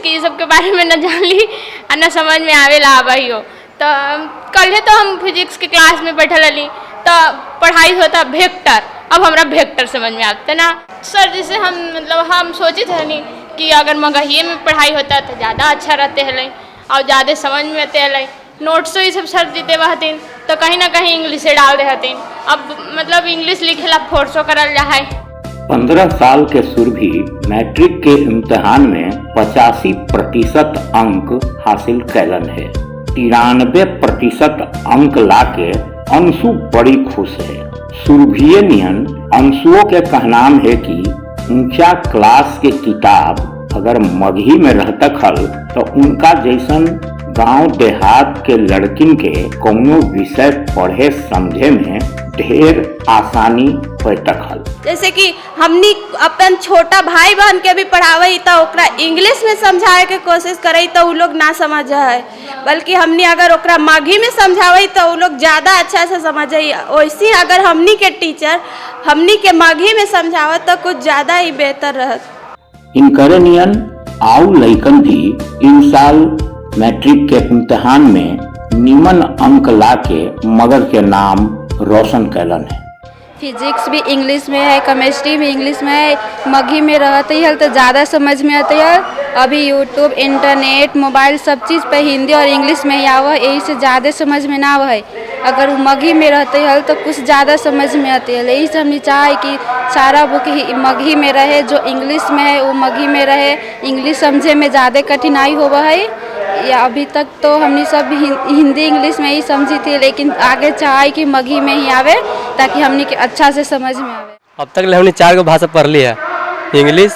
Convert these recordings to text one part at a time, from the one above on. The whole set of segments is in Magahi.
के ई सबके बारे में न जानली आ न समझ में आवेला अबहियो। तो कल्हे तो हम फिजिक्स के क्लास में बैठल रहली तो पढ़ाई होता वेक्टर। अब हमरा वेक्टर समझ में आता ना सर। जैसे हम मतलब हम सोचित हनी कि अगर मगहिए में पढ़ाई होता तो ज़्यादा अच्छा रहते हलै और ज़्यादा समझ में आते हलै। नोट्सो ये सब सर देते हथिन तो कहीं ना कहीं इंग्लिशे डाल दे हथिन। अब मतलब इंग्लिश लिखेला फोर्सो करल जा है। 15 साल के सुरभि मैट्रिक के इम्तिहान में 85% अंक हासिल कैलन है। 93% अंक लाके अंशु बड़ी खुश है। सुरभिये नियन अंशुओं के कहनाम है कि ऊंचा क्लास के किताब अगर मगही में रहतक हल तो उनका जैसन गांव देहात के लड़किन के कौनो विषय पढ़े समझे में ढेर आसानी होतक हल। जैसे कि हमनी अपन छोटा भाई बहन के भी पढ़ावई तो ओकरा इंग्लिश में समझावे के कोशिश करई तो उ लोग ना समझ है, बल्कि हमनी अगर ओकरा मगही में समझावई तो उ लोग ज़्यादा अच्छा से समझ। वैसे अगर हमनी के टीचर हमनी के मगही में समझावत तो कुछ ज़्यादा ही बेहतर रहत। इनकरे नियन आउ लइकन भी इन साल मैट्रिक के इम्तिहान में निमन अंक लाके मगध के नाम रोशन कैलन है। फिजिक्स भी इंग्लिश में है, केमिस्ट्री भी इंग्लिश में है। मगही में रहते ही तो ज़्यादा समझ में आते है। अभी यूट्यूब, इंटरनेट, मोबाइल सब चीज़ पे हिंदी और इंग्लिश में ही आवा, यही से ज़्यादा समझ में ना आवा है। अगर वो मगही में रहते हल तो कुछ ज़्यादा समझ में आते है। यही से हमने चाहे कि सारा बुक ही मगही में रहे। जो इंग्लिश में है, वो मगही में रहे। इंग्लिश समझे में ज़्यादा कठिनाई होवा है। या अभी तक तो हमने सब हिंदी इंग्लिश में ही समझी थी, लेकिन आगे चाहे कि मगही में ही आवे ताकि हमने के अच्छा से समझ में आवे। अब तक ले हमने चार गो भाषा पढ़ ली है, इंग्लिश,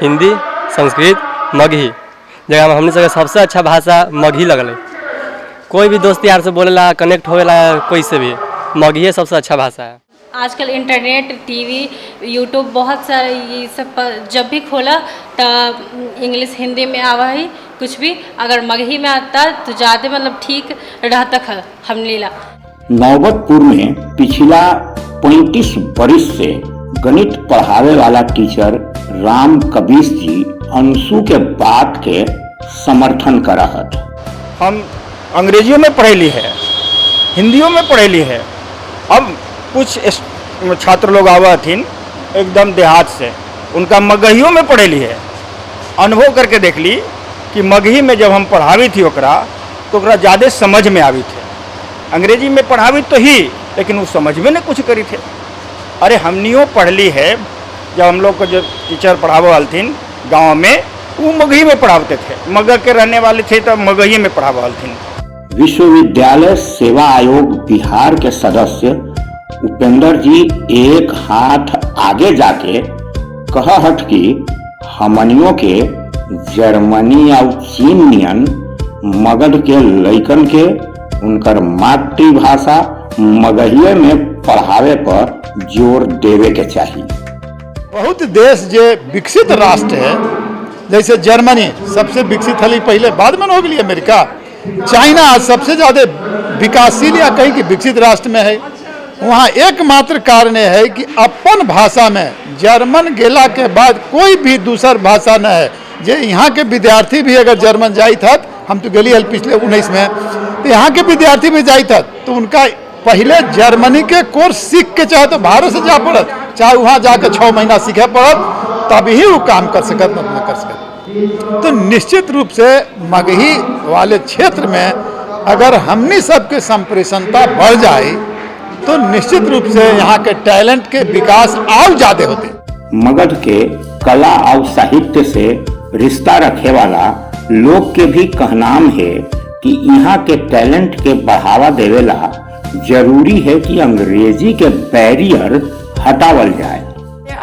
हिंदी, संस्कृत, मगही। जगह में हमने सबके सबसे अच्छा भाषा मगही लगल। कोई भी दोस्त यार से बोलेला, कनेक्ट होवेला कोई से भी, मगही सबसे अच्छा भाषा है। आजकल इंटरनेट, टीवी, यूट्यूब, बहुत सारे ये सब पर जब भी खोला तो इंग्लिश, हिंदी में आवा है कुछ भी। अगर मगही में आता तो ज़्यादा मतलब ठीक रहता है हमने ला। नौबतपुर में पिछला 35 बरिस से गणित पढ़ावे वाला टीचर राम कबीर जी अंशु के बात के समर्थन करहत। हम अंग्रेजियों में पढ़ेली है, हिंदियों में पढ़ेली है। अब कुछ छात्र लोग आवा हथिन एकदम देहात से, उनका मगहियों में पढ़ेली है। अनुभव करके देख ली कि मगही में जब हम पढ़ावी थी ओकरा तो ओकरा ज़्यादा समझ में आवी थे। अंग्रेजी में पढ़ावी तो ही, लेकिन वो समझ में नहीं कुछ करी थे। अरे, हमनियों पढ़ली है। जब हम लोग को जो टीचर पढ़ावो हलथिन गाँव में, वो मगही में पढ़ाते थे। मगह के रहने वाले थे तो मगही में पढ़ावो हलथिन। विश्वविद्यालय सेवा आयोग बिहार के सदस्य उपेंद्र जी एक हाथ आगे जाके कहत कि हमनियों के जर्मनी और चीन नियन मगध के लइकन के उनकर मातृभाषा मगहिये में पढ़ावे पर जोर देवे के चाही। बहुत देश जे विकसित राष्ट्र है, जैसे जर्मनी सबसे विकसित हली पहले, बाद में न हो गई अमेरिका। चाइना आज सबसे ज़्यादा विकासशील या कहीं कि विकसित राष्ट्र में है। वहाँ एकमात्र कारण ये है कि अपन भाषा में, जर्मन गेला के बाद कोई भी दूसर भाषा न है। जे यहाँ के विद्यार्थी भी अगर जर्मन जाइत हत, हम तो गेली हल पिछले 19 में, तो यहाँ के विद्यार्थी भी जाइत हत तो उनका पहले जर्मनी के कोर्स सीख के, चाहे तो भारत से जा पड़त, चाहे वहाँ जाके 6 महीना सीखे पड़त, तभी वो काम कर सकत, न कर सकत। तो निश्चित रूप से मगही वाले क्षेत्र में अगर हमनी सबके संप्रेषणता बढ़ जाए तो निश्चित रूप से यहाँ के टैलेंट के विकास और ज़्यादा होते। मगध के कला और साहित्य से रिश्ता रखे वाला लोग के भी कहनाम है कि यहाँ के टैलेंट के बढ़ावा देवेला जरूरी है कि अंग्रेजी के बैरियर हटावल जाए।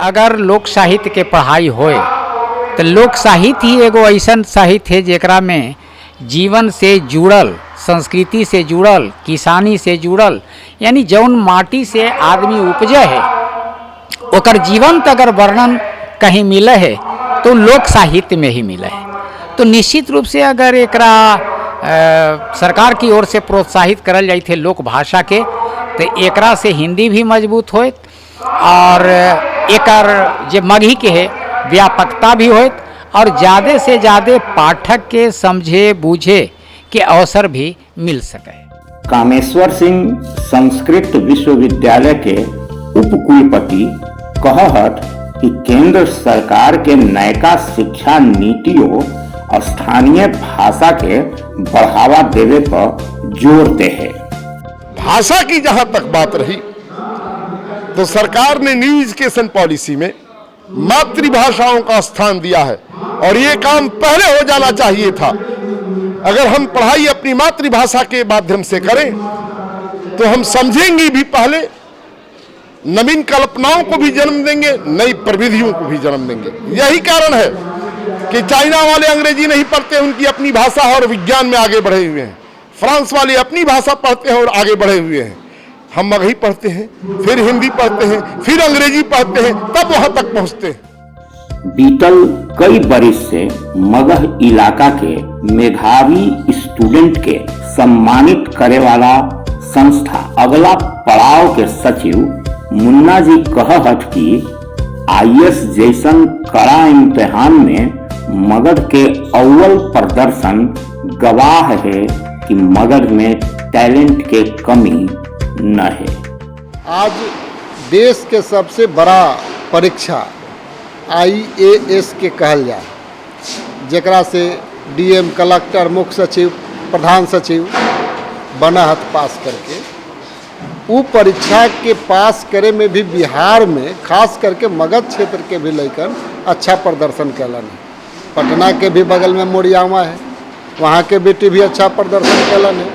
अगर लोक साहित्य के पढ़ाई होए तो लोक साहित्य ही एगो ऐसन साहित्य है जेकरा में जीवन से जुड़ल, संस्कृति से जुड़ल, किसानी से जुड़ल, यानी जौन माटी से आदमी उपजे है, ओकर जीवंत अगर वर्णन कहीं मिले है तो लोक साहित्य में ही मिले है। तो निश्चित रूप से अगर एकरा सरकार की ओर से प्रोत्साहित करल जाइत है लोक भाषा के, तो एकरा से हिंदी भी मजबूत होत और एकर जे मगही के है, व्यापकता भी होत। और ज़्यादा से ज़्यादा पाठक के समझे बूझे के अवसर भी मिल सके। कामेश्वर सिंह संस्कृत विश्वविद्यालय के उपकुलपति कहत कि केंद्र सरकार के नयका शिक्षा नीतियों स्थानीय भाषा के बढ़ावा देवे पर जोर दे है। भाषा की जहां तक बात रही तो सरकार ने न्यू एजुकेशन पॉलिसी में मातृभाषाओं का स्थान दिया है और ये काम पहले हो जाना चाहिए था। अगर हम पढ़ाई अपनी मातृभाषा के माध्यम से करें तो हम समझेंगे भी पहले, नवीन कल्पनाओं को भी जन्म देंगे, नई प्रविधियों को भी जन्म देंगे। यही कारण है कि चाइना वाले अंग्रेजी नहीं पढ़ते, उनकी अपनी भाषा है और विज्ञान में आगे बढ़े हुए हैं। फ्रांस वाले अपनी भाषा पढ़ते हैं और आगे बढ़े हुए हैं। हम मगही पढ़ते हैं, फिर हिंदी पढ़ते हैं, फिर अंग्रेजी पढ़ते हैं, तब वहां तक पहुंचते हैं। बीतल कई बरिस से मगह इलाका के मेधावी स्टूडेंट के सम्मानित करे वाला संस्था अगला पड़ाव के सचिव मुन्ना जी कहत कि आईएएस जैसन कड़ा इम्तिहान में मगध के अव्वल प्रदर्शन गवाह है कि मगध में टैलेंट के कमी न है। आज देश के सबसे बड़ा परीक्षा आईएएस के कहल जाए, जेकरा से डीएम, कलेक्टर, मुख्य सचिव, प्रधान सचिव बना हथ पास करके। उ परीक्षा के पास करे में भी बिहार में खास करके मगध क्षेत्र के भी लड़कन अच्छा प्रदर्शन कलन है। पटना के भी बगल में मोरियावा है, वहाँ के बेटी भी अच्छा प्रदर्शन कलन है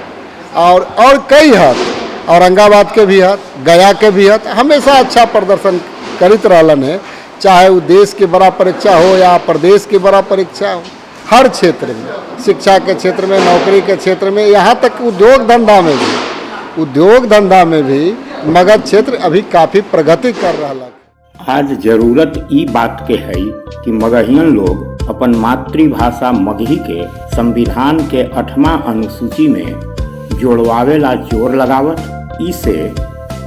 और कई हद औरंगाबाद के भी हद, गया के भी हद हमेशा अच्छा प्रदर्शन करित रहलन है। चाहे वो देश की बड़ा परीक्षा हो या प्रदेश की बड़ा परीक्षा हो, हर क्षेत्र में, शिक्षा के क्षेत्र में, नौकरी के क्षेत्र में, यहाँ तक उद्योग धंधा में भी, उद्योग धंधा में भी मगध क्षेत्र अभी काफ़ी प्रगति कर रहा है। आज जरूरत ई बात के है कि मगहियन लोग अपन मातृभाषा मगही के संविधान के 8वां अनुसूची में जोड़वावेला जोर लगावत, इसे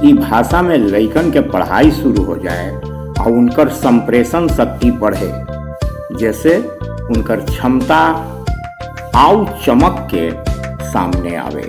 ई भाषा में लइकन के पढ़ाई शुरू हो जाए और उनकर संप्रेषण शक्ति बढ़े, जैसे उनकर क्षमता आउ चमक के सामने आवे।